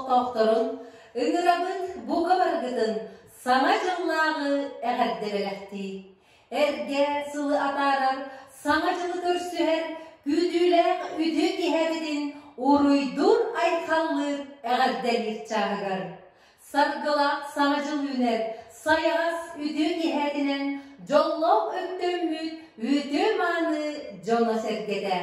олохтоохторун ыҥырабыт бука барыгытын Саҥа дьыллааҕы эҕэрдэ бэлэхтии. Эргэ сылы атаарар, Саҥа дьылы көрсүһэр күүтүүлээх үтүө киэһэбитин уруйдуур-айхаллыыр эҕэрдэлиир чааһыгар. Саргылаах Саҥа дьыл үүнэр, сайаҕас үтүө киэһэтинэн дьоллоох өктөммүт үтүө-мааны дьоно-сэргэтэ.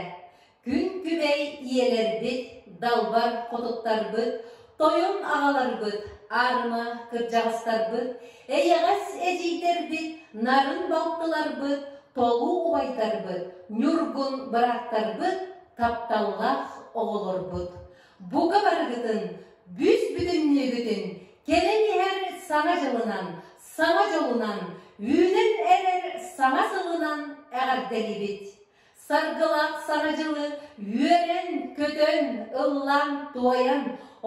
Күн күбэй ийэлэрбит, далбар хотуттарбыт, тойон аҕаларбыт, аарыма кырдьаҕастарбыт, эйэҕэс эдьиийдэрбит, нарын балтыларбыт, толуу убайдарбыт, ньургун бырааттарбыт, тапталлаах оҕолорбут. Бука барыгытын, бүс-бүтүннүүгүтүн кэлэн иһэр Саҥа дьылынан, саҥа дьолунан, үүнэн эрэр саҥа сылынан эҕэрдэлиибит! Саргылаах Саҥа дьылы үөрэн-көтөн, ыллаан-туойан,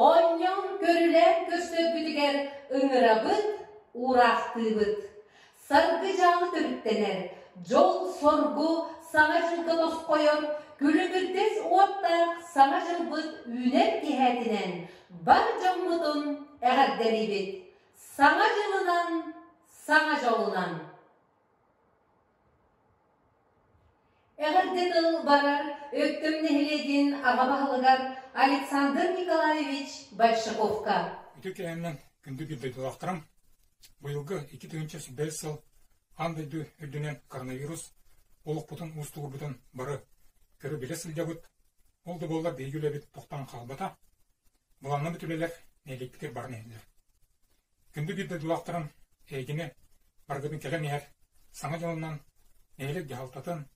оонньоон-көрүлээн көрсөргүтүгэр ыҥырабыт, уураахтыыбыт. Саргы-дьаалы төрүттэнэр, дьол-соргу Саҥа дьылга тосхойор, күлүмүрдэс уоттаах Саҥа дьылбыт үүнэр киэһэтинэн бар дьоммутун эҕэрдэлиибит! Саҥа дьылынан, саҥа дьолунан! Эҕэрдэ тыл барар Өктөм нэһилиэгин аҕа баһылыгар Александр Николаевич Большаковка. Үтүө кээмнэн күндү биир дойдулаахтарым, быйылгы 2005 сыл аан дойду үрдүнэн коронавирус олохпутун уустугурбутун бары көрө-билэ сылдьабыт. Ол да буоллар биһиги үлэбит тохтоон хаалбата. Былааннаммыт үлэлэр нэһилиэкпитигэр баран иһэллэр. Күндү биир дойдулаахтарым, эһигини барыгытын кэлэн иһэр Саҥа дьылынан нэһилиэк дьаһалтатын,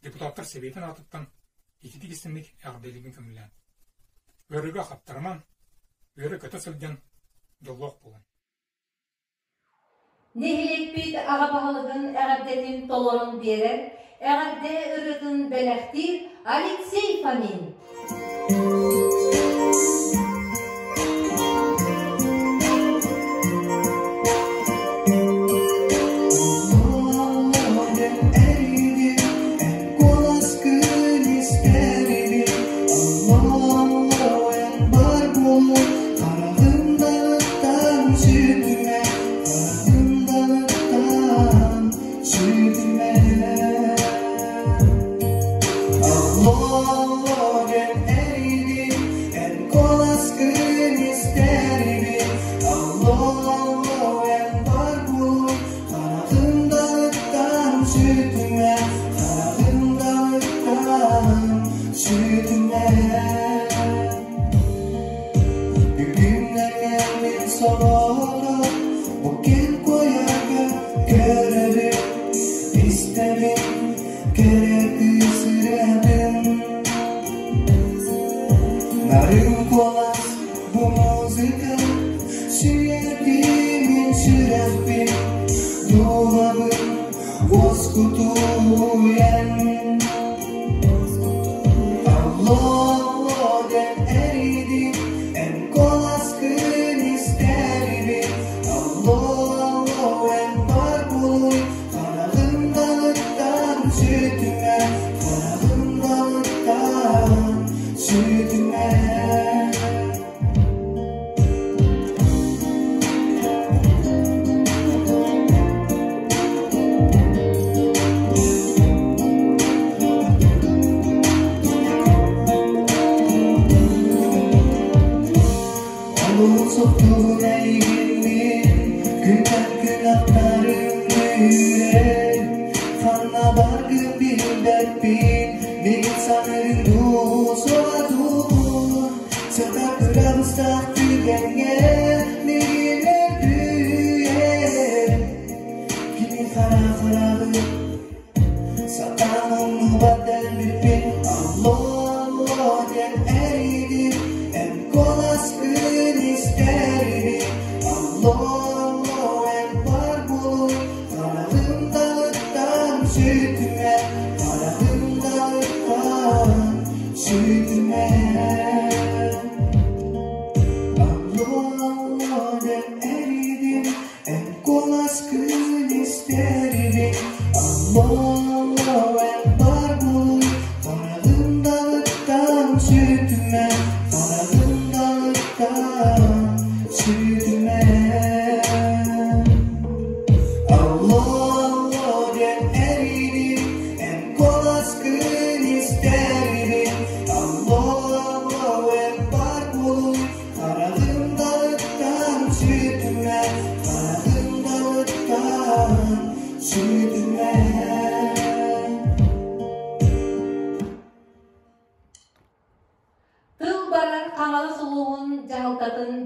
депутаттар сэбиэтин аатыттан ититик истинник эҕэрдэлиибин көҥүллээн. Ыарыыга хаптарыман, үөрэ-көтө сылдьан дьоллоох буолун. Нэһилиэкпит аҕа баһылыгын эҕэрдэтин толорон биэрэр, эҕэрдэ ырыатын бэлэхтиир Алексей Фомин.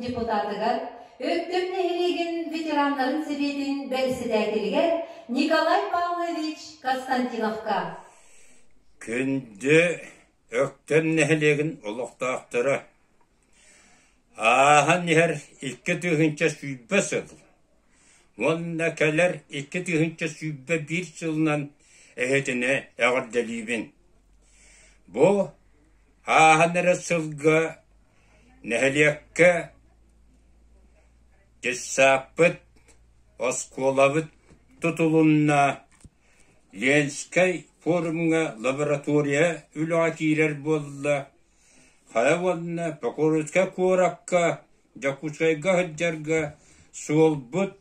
депутатыгар, Өктөм нэһилиэгин ветераннарын сэбиэтин бэрэссэдээтэлигэр Николай Павлович Константиновка. Күндү Өктөм нэһилиэгин олохтоохторо! Ааһан иһэр 2020 сыл уонна кэлэр 2021 сылынан эһэтини эҕэрдэлиибин. Бу ааһан эрэр сылга нэһилиэккэ детсааппыт, оскуолабыт тутулунна, Ленскэй форумҥа лаборатория үлэҕэ киирэр буолла, Хайа уонна Покровскай куоракка Дьокуускайга сылдьарга суолбут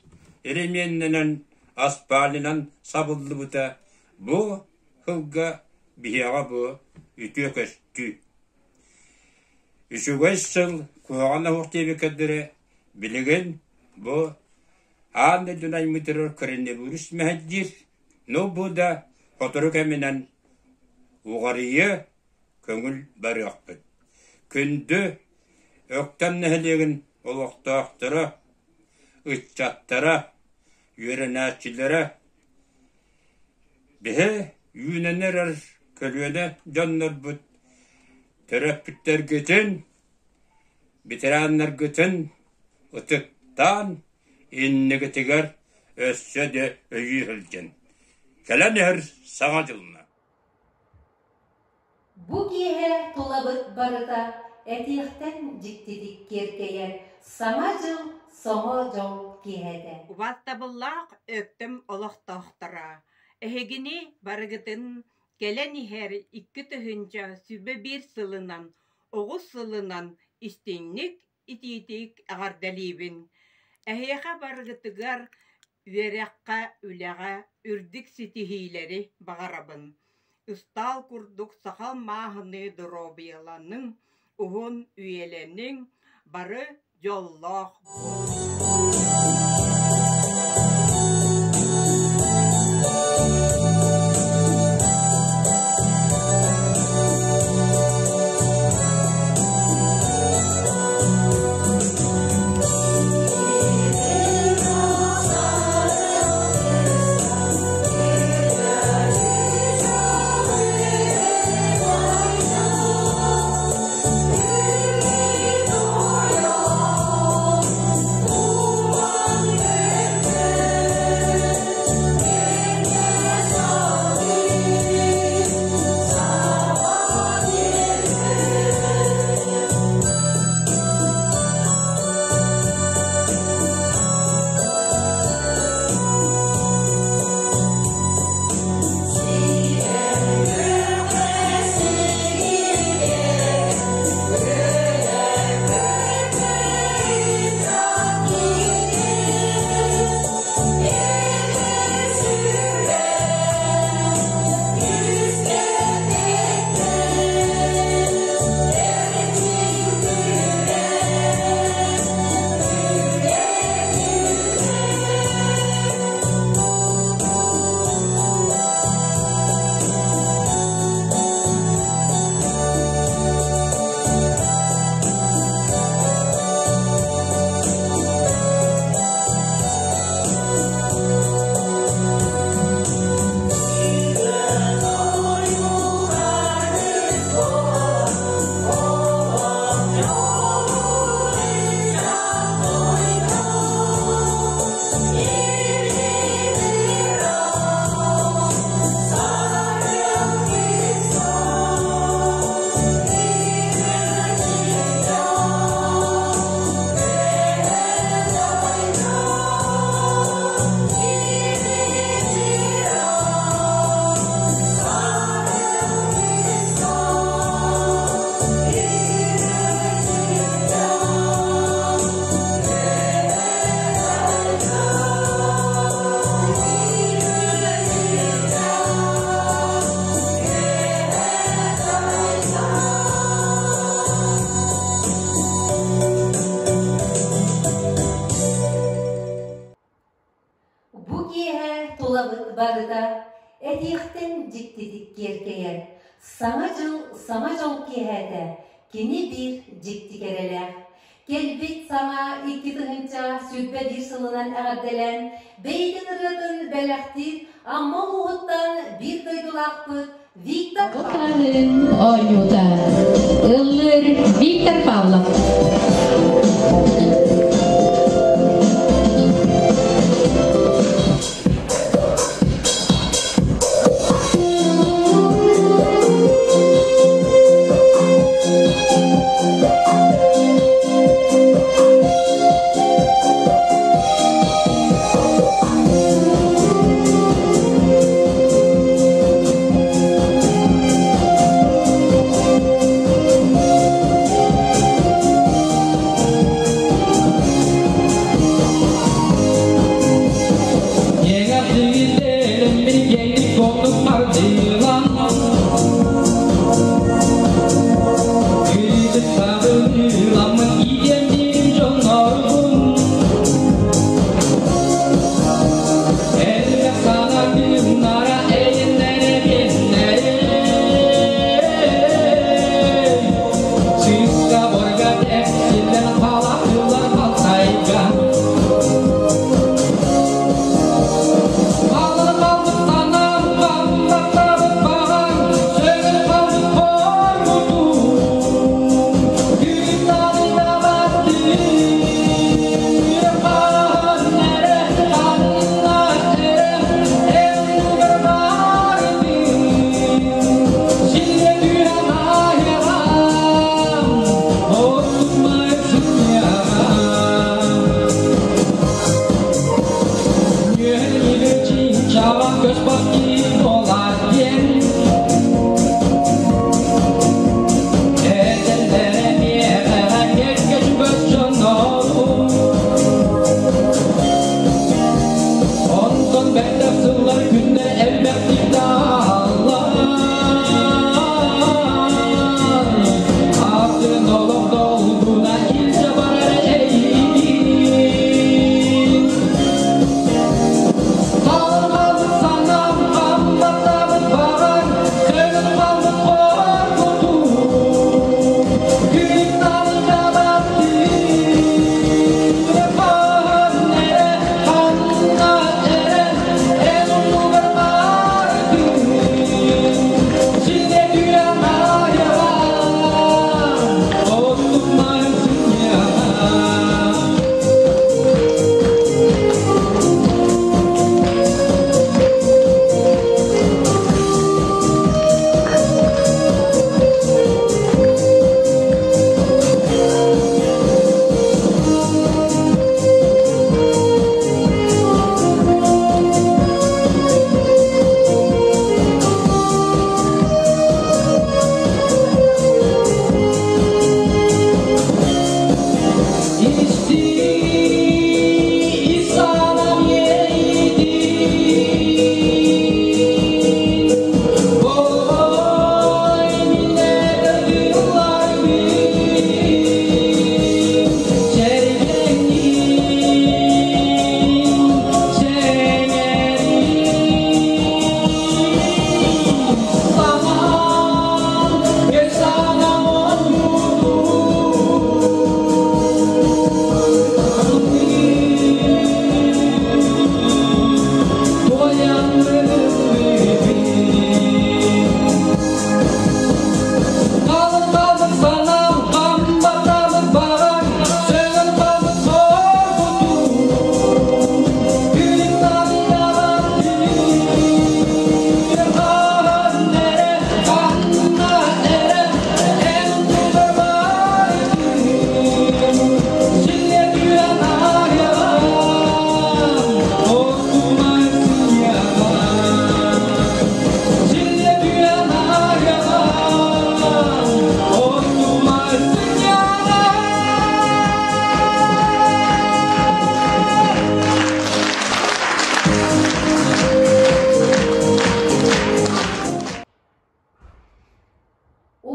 эремиэннэнэн, аспаалынан сабыллыбыта бу сылга биһиэхэ бу үтүө көстүү. Үчүгэй сыл куһаҕан оһох диэбиккэ билигин бу аан дойдуну аймыытырар коронавирус мэһэйдиир, ну бу да сотору кэминэн уҕарыйыа көҥүл барыахпыт. Күндү Өктөм нэһилиэгин олохтоохторо, ыччаттара, үөрэнээччилэрэ биһи үүнэн эрэр көлүөнэ дьоннорбут төрөппүттэргитин, ветераннаргытын ытыктаан иннигитигэр өссө да өйүү сылдьын. Кэлэн иһэр Саҥа дьылынан! Бу киэһэ тулабыт барыта этиэхтэн дьиктитик киэркэйэр Саҥа дьыл соҥо дьол киэһэтэ. Убаастабыллаах Өктөм олохтоохторо, эһигини барыгытын кэлэн иһэр 2021 сылынан, оҕус сылынан истиҥник, итиитик эҕэрдэлиибин! Эһиэхэ барыгытыгар Үөрэххэ, үлэҕэ үрдүк ситиһиилэри баҕарабын. Ыстаал курдук саха мааһыныы доруобуйаланыҥ, уһун үйэлэниҥ, бары дьоллоох буолуҥ. Бу киэһэ тулабыт барыта этиэхтэн дьиктитик киэркэйэр. Саҥа дьыл саҥа дьол киэһэтэ кини биир дьикти кэрэлээх. Кэлбит саҥа 2021 сылынан эҕэрдэлээн, бэйэтин ырыатын бэлэхтиир Амма улууһуттан биир дойдулаахпыт Виктор Бутаһын оонньуута ыллыыр Виктор Павлов.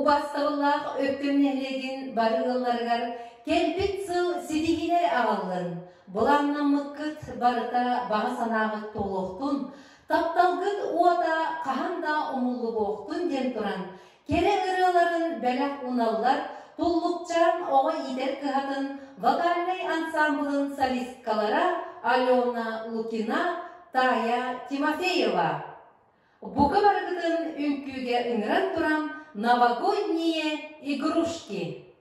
Убаастабыллаах Өктөм нэһилиэгин бары ыалларыгар кэлбит сыл ситиһиилэри аҕаллын, былааннаммыккыт барыта баҕа санааҕыт туолуохтун, тапталгыт уота хаһан да умуллубуохтун диэн туран, кэрэ ырыаларын бэлэх ууналлар Туллукчаан оҕо иитэр кыһатын вокальнай ансаамбылын солисткалара Алена Лукина, Тая Тимофеева. Бука барыгытын үҥкүүгэ ыҥыран туран «Новогодние игрушки».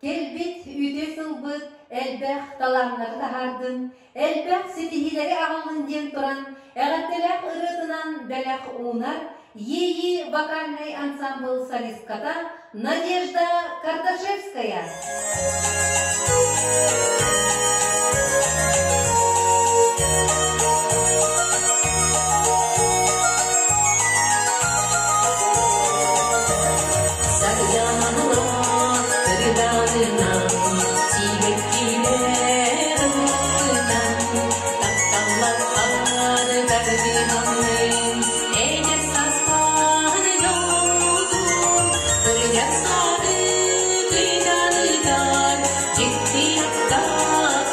Кэлбит үтүө сылбыт элбэх талааннары таһаардын, элбэх ситиһиилэри аҕаллын диэн туран, эҕэрдэлээх ырыатынан бэлэх уунар Иэйии вокальнай ансамбл солистката Надежда Кардашевская. Дьикти аттаах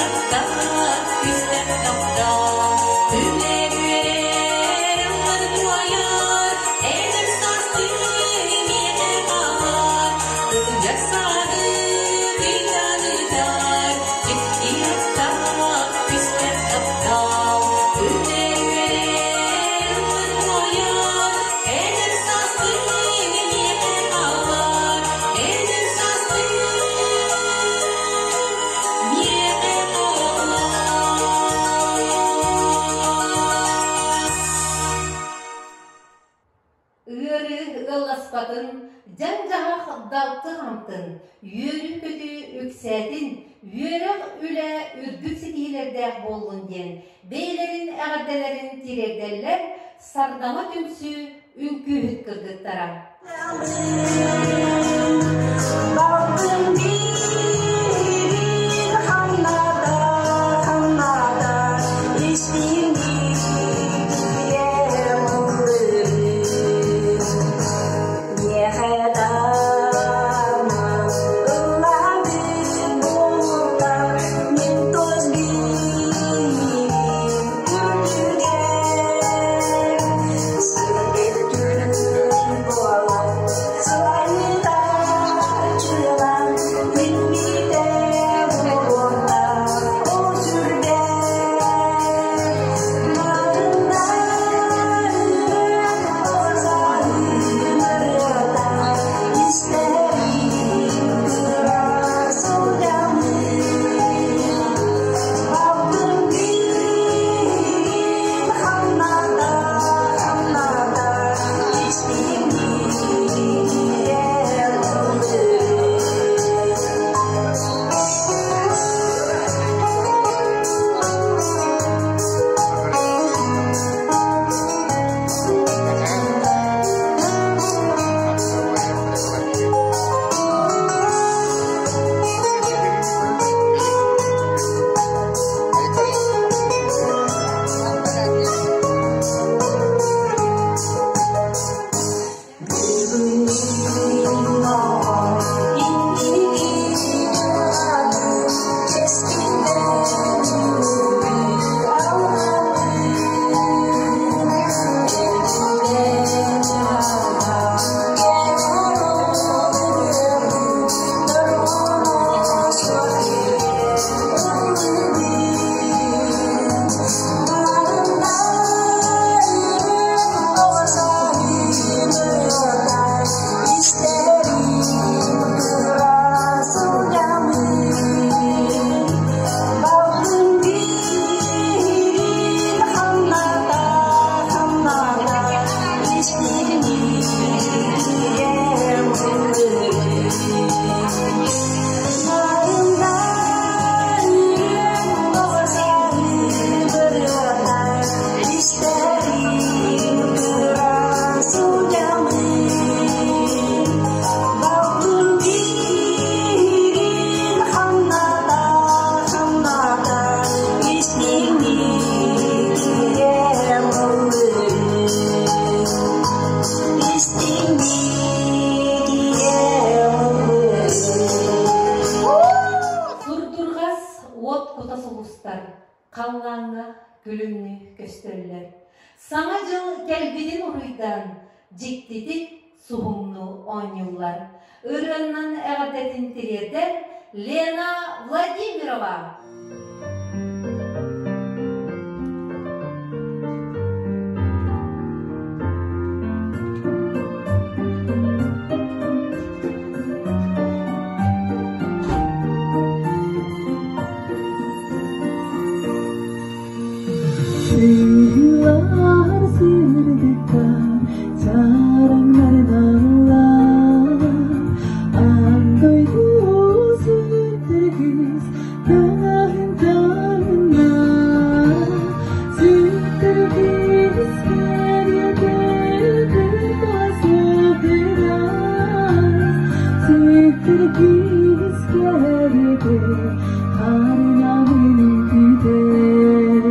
аттаах күүстээх таптал Күлэр-үөрэр, ыллар-туойар, эдэр саастыы миэхэ хаалар. Кырдьар сааһы кыйтан ыытар, дьикти аттаах күүстээх таптал Күлэр-үөрэр, ыллар-туойар, эдэр саастыы миэхэ хаалар. Эдэр саастыы миэхэ хаалар. Ыарыы ыалласпатын, дьаҥ-дьаһах далты хамтын, үөрүү-көтүү үксээтин, үөрэх-үлэ үрдүк ситиһиилэрдээх буоллун диэн бэйэлэрин эҕэрдэлэрин тириэрдэллэр Сардаҥа түмсүү үҥкүүһүт кыргыттара. Балтым биирин хамната, хамната, истиҥник ийэм ыллыыр. Миэхэ даҕаны ыллаабыт буоллар, мин тус биирим үрдүгэр сырдык түүн буолан сылайытааччылан минньитэ буолуохта ол сүрдээх Сурдурҕас уот кута сулустар халлааҥҥа күлүмнүү көстөллөр. Саҥа дьыл кэлбитин уруйдаан, дьиктитик суһумнуу оонньууллар. Ырыаннан эҕэрдэтин тириэрдэр Лена Владимирова. Сыылар сырдыктар чараҥнарыналлар, Аан дойду сүтэргис таҥаһын таҥна. Сүтэргис кэриэтэ кырбас ыраас, Сүтэргис кэриэтэ харынан күүтэр.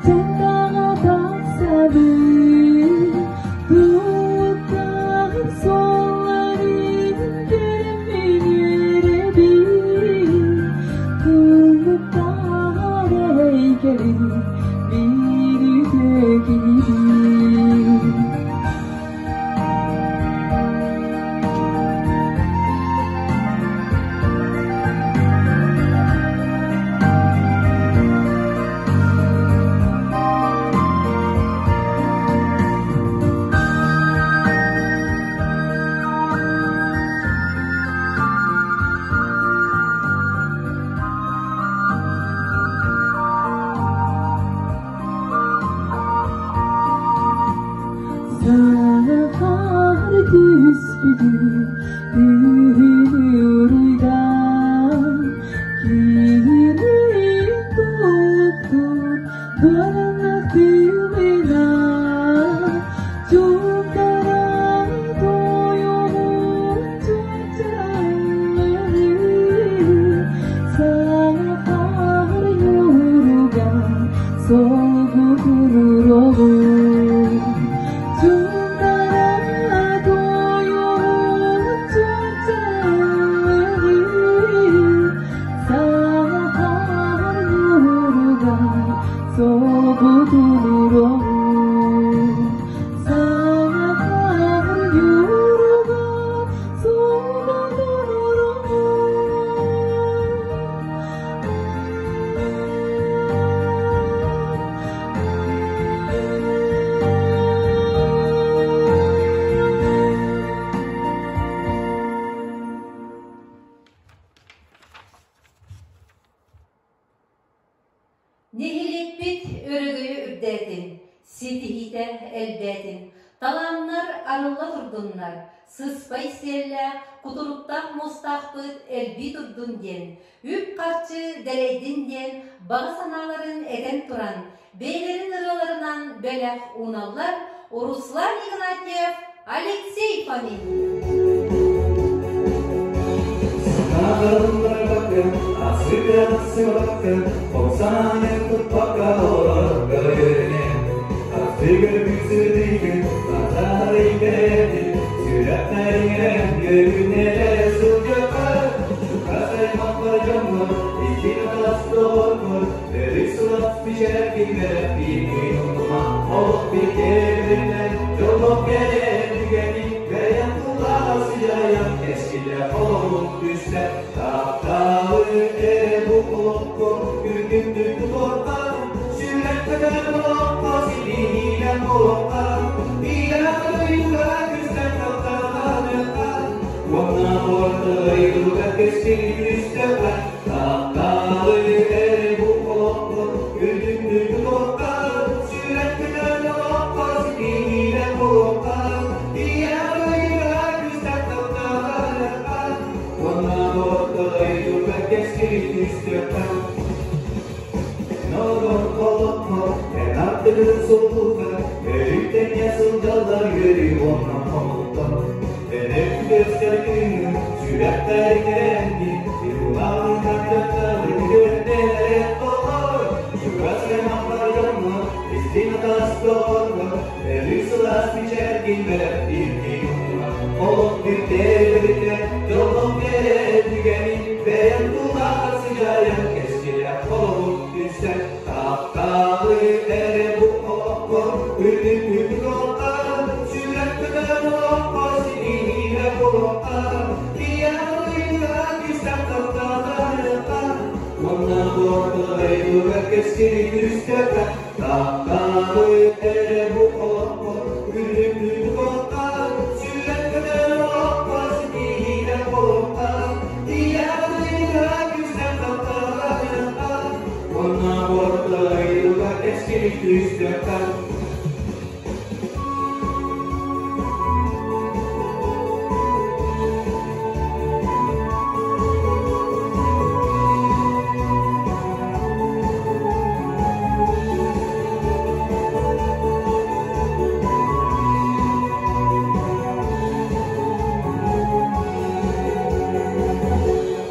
Чантаҕа тахсабын, туттаҕым суолларын көрөммүн үөрэбин. Кыллыктаах эрэйгэрин биир үтүө киһибин. Сахар түспүтүн күһүн уруйдан, киһини туттун дуоранах тыына, чуктара тойонун чачаллары, Сахар юруга солбутун. Чуктара тойонун чачаллары, Сахар юруга солбутун. Сахар юруга солбутун. Нэһилиэкпит өрөгөйө үрдээтин, ситиһиитэ элбээтин, талааннар арылла турдуннар, сыспай сиэллээх, кутуруктаах муостаахпыт элбии турдун диэн, үп-харчы дэлэйдин диэн баҕа санааларын этэн туран, бэйэлэрин ырыаларынан бэлэх ууналлар Руслан Игнатьев, Алексей Фомин. Саҥарылларбакка, асыга-сыбакка, ол туппакка олорорго үөрэнэ. Ардыгар бүксүтүйгүн, батарый кэрэтин, сүрэхтэриҥэрэн көрүнэрэ сылдьакка. Чугас аймахпар дьоҥҥор, истиҥ атас доҕоргор, өрүс сылаас мичээргин бэлэхтииргин умнума. Олох биирдэ дьоллоох кэлэр түгэни, бэйэҥ тулаҕа сыдьаайан, кэскиллээх олоҕун түстэ. Тапталы эрэ бу олоххо үрдүктүк тутуохха, сүрэххэ олоххо ситиһиилээх буолуохха, биирэх дойдуга күстэн тапталаныахха, уонна орто дойдуга кэскили түстэххэ. Тапталы эрэ бу олоххо үрдүктүк тутуохха, сүрэххэ олоххо ситиһиилээх буолуохха, биирэх дойдуга күстэн тапталаныахха, уонна орто дойдуга кэскили түстэххэ. Норуот олоххо эн ардыгын суолуга өрүттэҥҥэ сылдьаллар үөрүү уонна хомолто. Эн өттүгэр күҥҥүн сүрэхтэриҥ илулаҕын ардыктары көрдөлөр толор. Чугас аймахпар дьоҥҥор, истиҥ атас доҕоргор, өрүү сылаас мичээргин бэлэхтииргин умнума. Олох биирдэ дьоллоох кэлэр түгэни, бэйэҥ тулаҕар сыдьаайан, кэскиллээх олоҕун түстэ. Тапталы эрэ бу олоххо үрдүктүк тутуохха, сүрэххэ олоххо ситиһиилээх буолуохха, биир дойдуга күстэх тапталаныахха, уонна орто дойдуга кэскили түстэххэ. Тапталы эрэ бу олоххо үрдүктүк тутуохха, сүрэххэ олоххо ситиһиилээх буолуохха, биир дойдуга күстэх тапталаныахха, уонна орто дойдуга кэскили түстэххэ.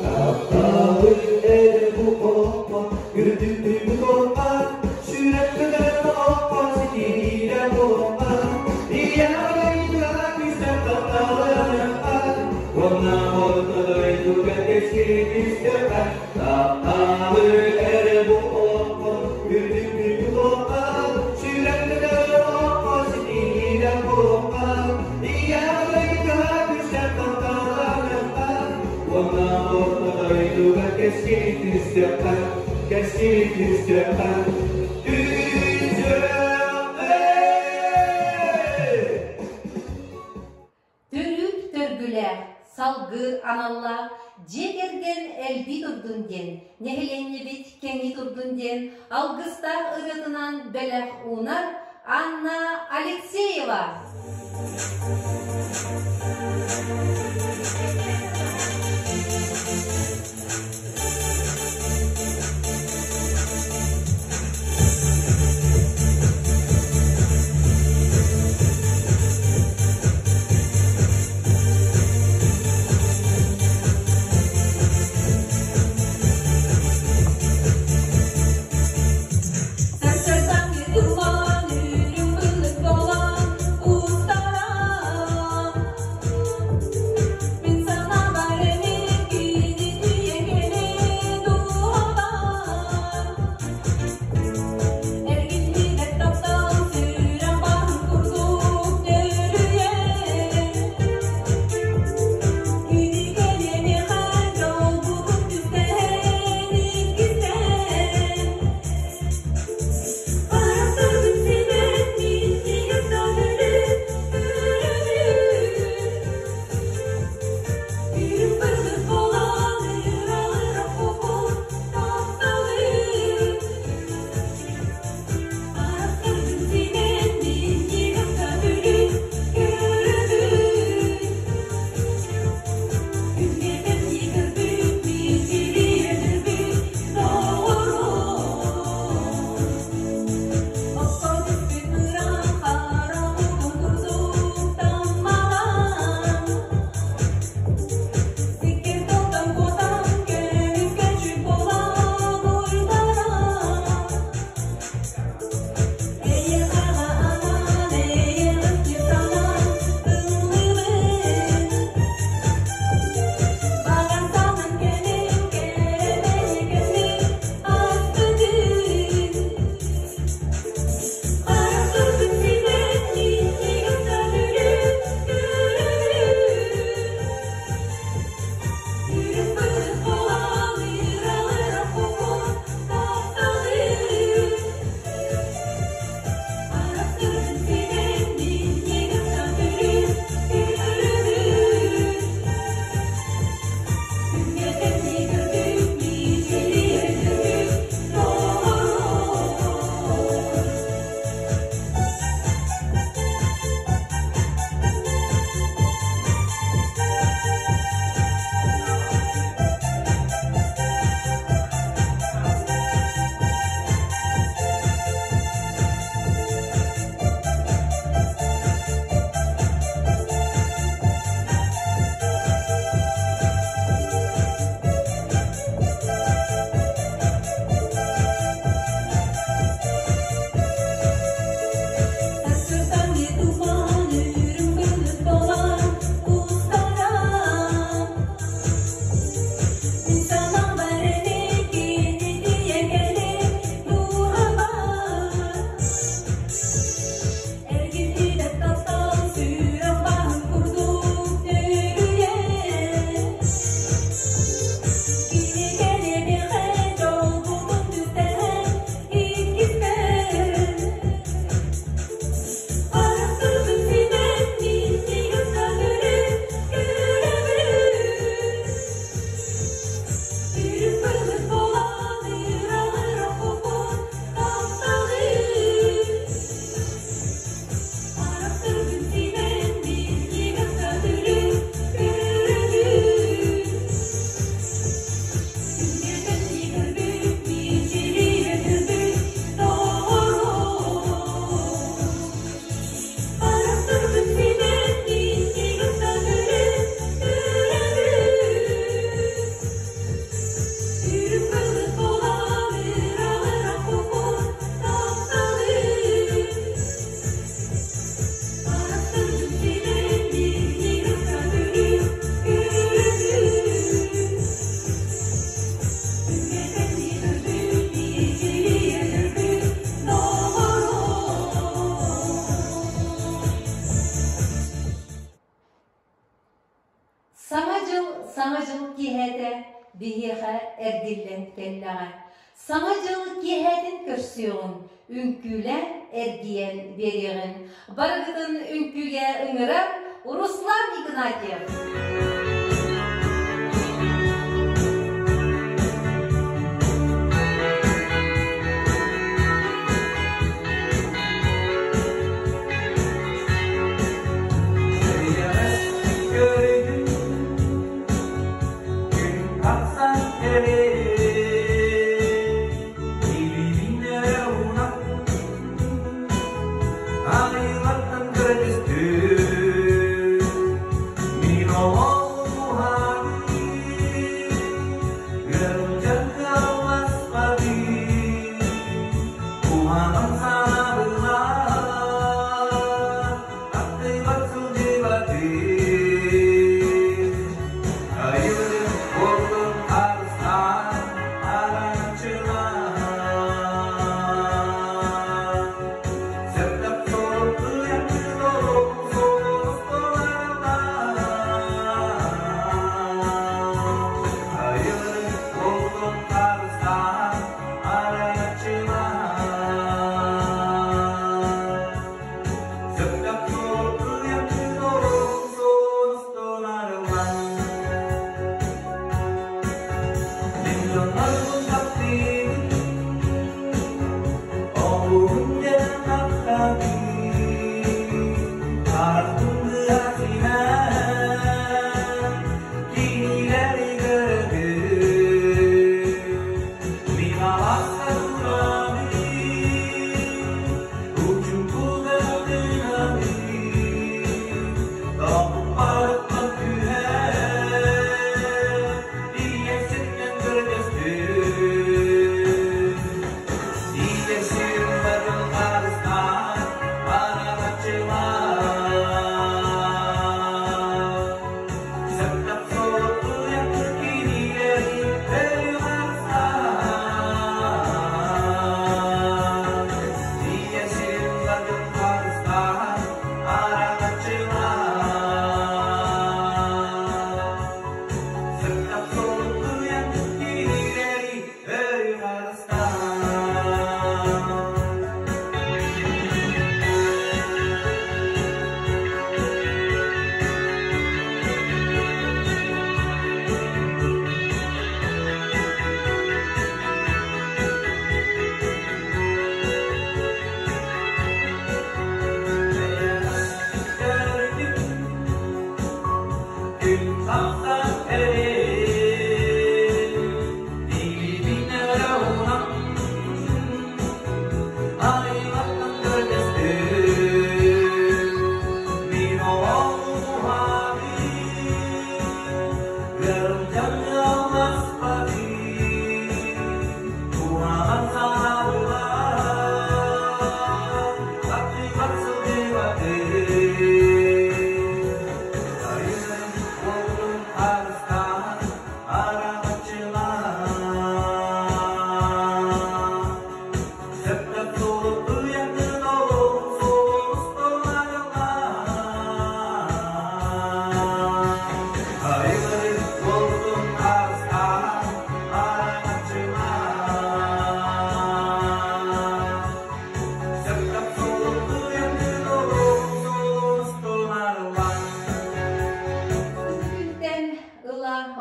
Тапталы эрэ бу олоххо үрдүктүк тутуохха, түстэххэ, кэскили түстэххэ, түсүөххэ! Төрүүр төргүлээх, салгыыр аналлаах дьиэ кэргэн элбии турдун диэн, нэһилиэнньэбит кэҥии турдун диэн алгыстаах ырыатынан бэлэх уунар Анна Алексеева. Сарсырдаҥҥы туман үрүҥ былыт буолан устарам. Мин санаабар эмиэ кини тиийэн кэлиэ. биһиэхэ эргиллэн кэллэҕэ. Саҥа дьыл киэһэтин көрсүөҕүҥ, үҥкүүлээн эргийэн биэриэҕиҥ. Барыгытын үҥкүүгэ ыҥырар Руслан Игнатьев.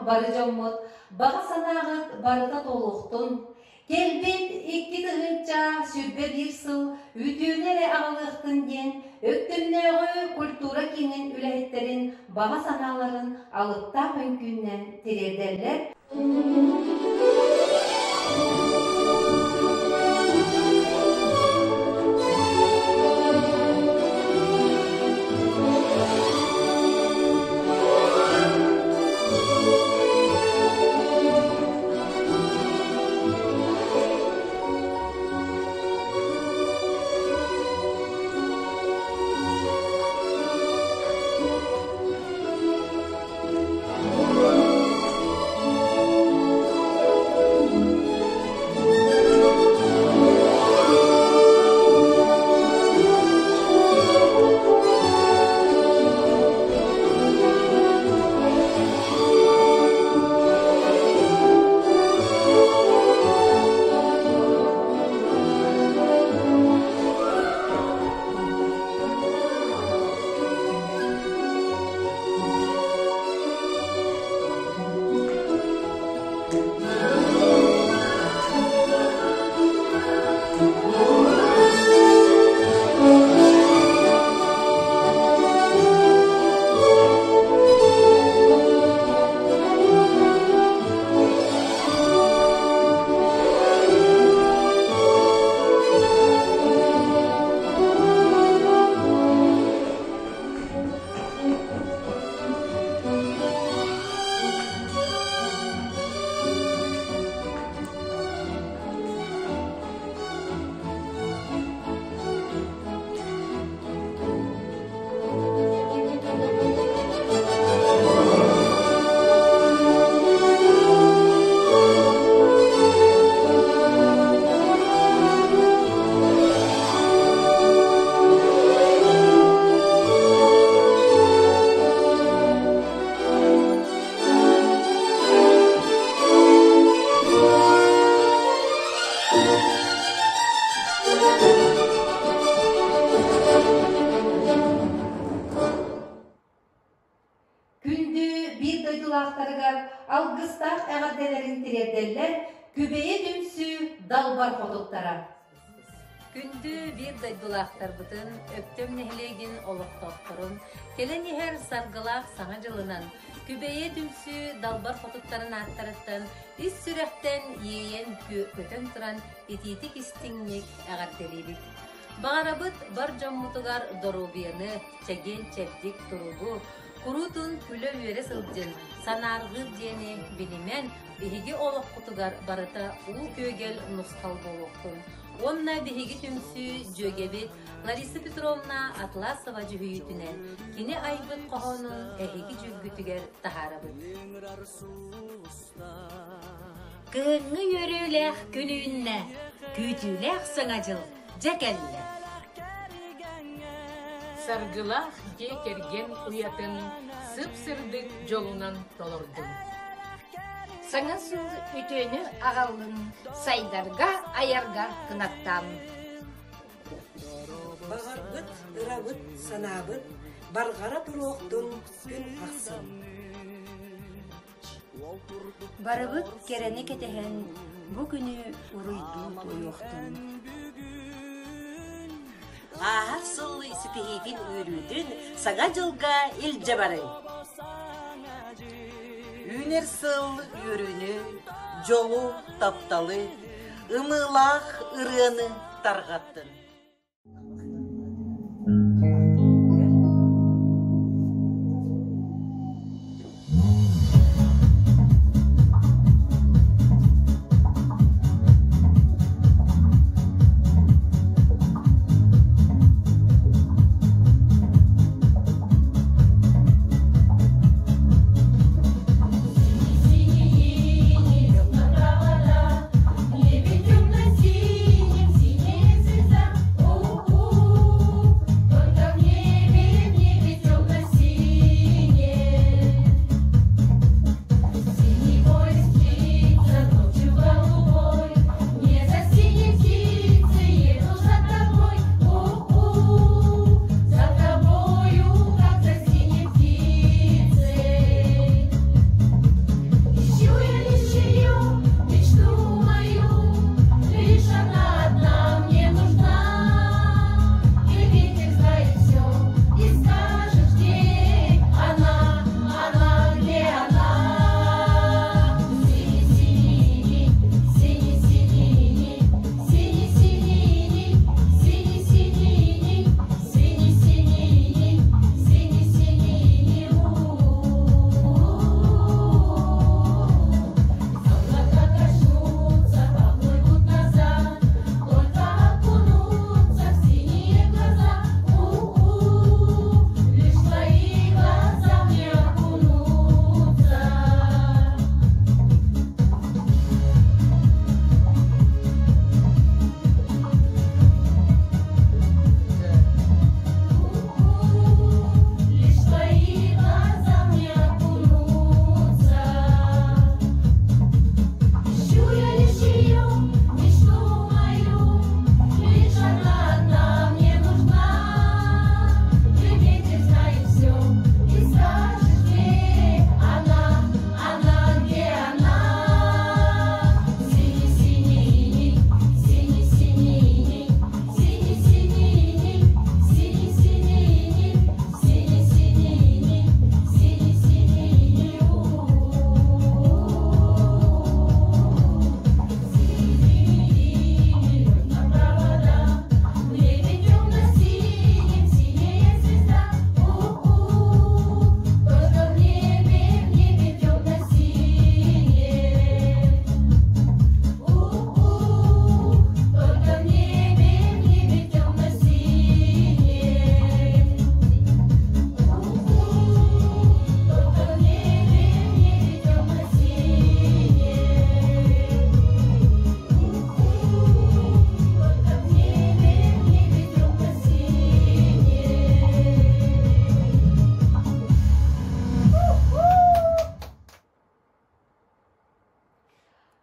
Бары дьоммут баҕа санааҕыт барыта туолуохтун, кэлбит 2021 сыл үтүөнү эрэ аҕалыахтын диэн Өктөмнөөҕү культура киинин үлэһиттэрин баҕа санааларын алыптаах үҥкүүнэн тириэрдэллэр. алгыстаах эҕэрдэлэрин тириэрдэллэр Күбэйэ түмсүү далбар хотуттара. Күндү биир дойдулаахтарбытын, Өктөм нэһилиэгин олохтоохторун, кэлэн иһэр саргылаах Саҥа дьылынан Күбэйэ түмсүү далбар хотуттарын ааттарыттан ис сүрэхтэн иэйэн көтөн туран итиитик-истиҥник эҕэрдэлиибит. Баҕарабыт бар дьоммутугар доруобуйаны, чэгиэн-чэбдик туругу, куруутун күлэ-үөрэ сылдьын, санаарҕыыр диэни билимэн, биһиги олоххутугар барыта уу күөгэл нусхал буолуохтун. Уонна биһиги түмсүү дьүөгэбит Лариса Петровна Атласова дьүһүйүүтүнэн кини айбыт хоһоонун эһиги дьүүлгүтүгэр таһаарабыт. Кыһыҥҥы үөрүүлээх күн үүннэ, күүтүүлээх Саҥа дьыл дьэ кэллэ. Саргылаах дьиэ кэргэн уйатын сып-сырдык дьолунан толордум. Саҥа сыл үтүөнү аҕаллын, сайдарга, айарга кынаттаан. Баҕарбыт, ырабыт, санаабыт барҕара туруохтун күн ахсын. Барыбыт кэрэни кэтэһэн бу күнү уруйдуу туойуохтун. Ааһар сыл ситиһиитин үөрүүтүн Саҥа дьылга илдьэ барыҥ! Үүнэр сыл үөрүүнү, дьолу, тапталы, ымыылаах ырыаны тарҕаттын!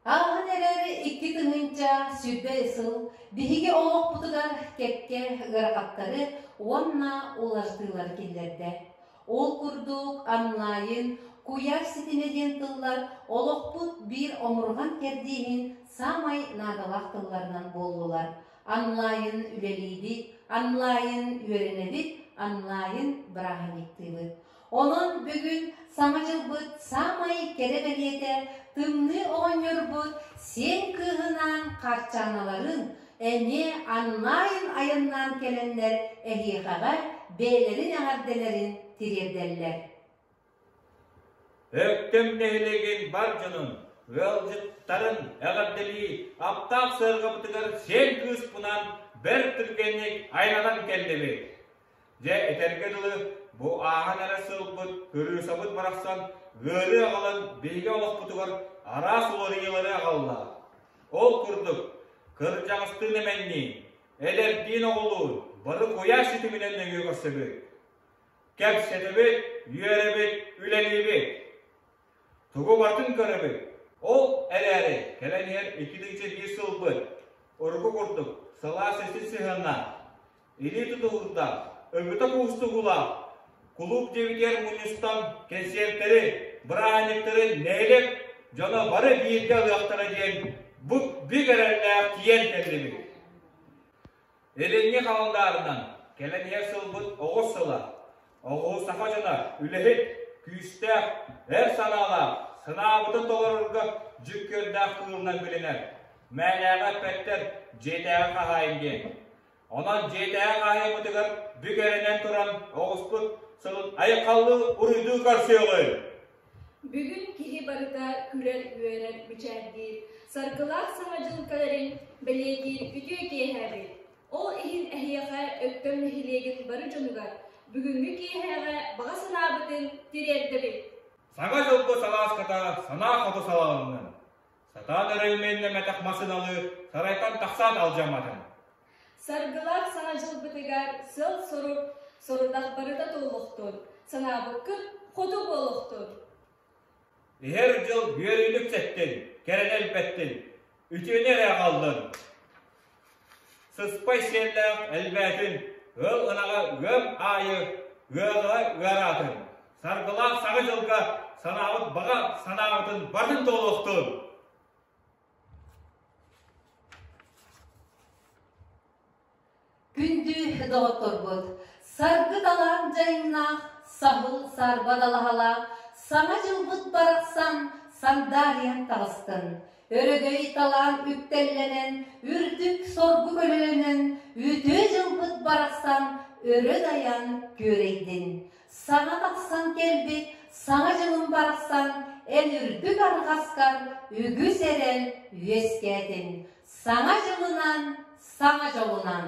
Ааһан эрэр 2020 сыл биһиги олохпутугар кэккэ ыарахаттары уонна уларытыылары киллэрдэ. Ол курдук онлайн. Куйаар ситимэ диэн тыллар олохпут биир омурҕан кэрдииһин саамай наадалаах тылларынан буоллулар. Онлайн үлэлиибит, онлайн үөрэнэбит, онлайн бырааһынньыктыыбыт. Онон бүгүн Саҥа дьылбыт саамай кэрэ бэлиэтэ Тымныы оҕонньорбут сиэн кыыһынаан Харчааналарын эмиэ онлайн айаннаан кэлэннэр эһиэхэҕэ бэйэлэрин эҕэрдэлэрин тириэрдэллэр. Өктөм нэһилиэгин бар дьонун, ыалдьыттарын эҕэрдэлии аптаах сыарҕабытыгар сиэн кыыспынан бэрт түргэнник айаннанан кэллибит. Дьэ, этэргэ дылы, бу ааһан эрэ сылбыт, кырыысабыт барахсан ыарыы аҕалан биһиги олохпутугар араас уларыйыылары аҕалла. Ол курдук, кырдьаҕастыын эмэнниин, эдэрдиин оҕолуун бары куйаар ситиминэн нөҥүө көрсөбүт. Кэпсэтэбит, үөрэбит, үлэлиибит. Тугу барытын көрөбүт. Ол эрээри кэлэн иһэр 2001 сылбыт урукку курдук сылаас сис сыһыаннаах, илии тутуһурдаах, ыгыта куустугулаах кулууп дьиэбитигэр мунньустан кэнсиэртэри, бырааһынньыктары нэһилиэк дьоно бары бииргэ ылыахтара диэн бу бүк эрэллээх тиийэн кэллибит. Илиҥҥи халандаарынан кэлэн иһэр сылбыт оҕус сыла. Оҕуһу саха дьоно үлэһит, күүстээх, эр санаалаах, санаабытын толорорго дьүккүөрдээх кыылынан билинэр. Мээнээҕи эппэттэр дьиэтээҕи хаһаайын диэн. Онон дьиэтээҕи хаһаайыммытыгар бүк эрэнэн туран оҕуспут сылын айхаллыы уруйдуу көрсүөҕүҥ! Бүгүн киһи барыта күлэр-үөрэр, мичээрдиир, саргылаах Саҥа дьыл кэлэрин бэлиэтиир үтүө киэһээбит. Ол иһин эһиэхэ Өктөм нэһилиэгин бары дьонугар бүгүҥҥү киэһээҕэ баҕа санаабытын тириэрдэбит. Саҥа дьылга салааската санаа хоту салалыннын. Сатаан өрөйүмүөннэммэтэх масыналыы сарайтан тахсаат алдьамматын. Саргылаах Саҥа дьылбытыгар сыал-сорук, сорудах барыта туолуохтун, санаабыккыт хоту буолуохтун! Иһэр дьыл үөрүүнү үксэттин, кэрэни элбэттин, үтүөнү эрэ аҕаллын. Сыспай сиэллээх элбээтин, ыал ынаҕа ыам аайы ыаҕаһа ыараатын, саргылаах Саҥа дьылга санаабыт баҕа санаабытын барытын туолуохтун! Күндү доҕотторбут, саргы талаан дьайыҥнаах, саһыл сарба далаһалаах Саҥа дьылбыт барахсан сандаарыйан таҕыстын. Өрөгөй талаан үктэллэнэн, үрдүк соргу көлөлөнөн, үтүө дьылбыт барахсан өрө дайан күөрэйдин. Саҥа тахсан кэлбит Саҥа дьылым барахсан эн үрдүк арҕаскар үгүс эрэл үөскээтин. Саҥа дьылынан, саҥа дьолунан!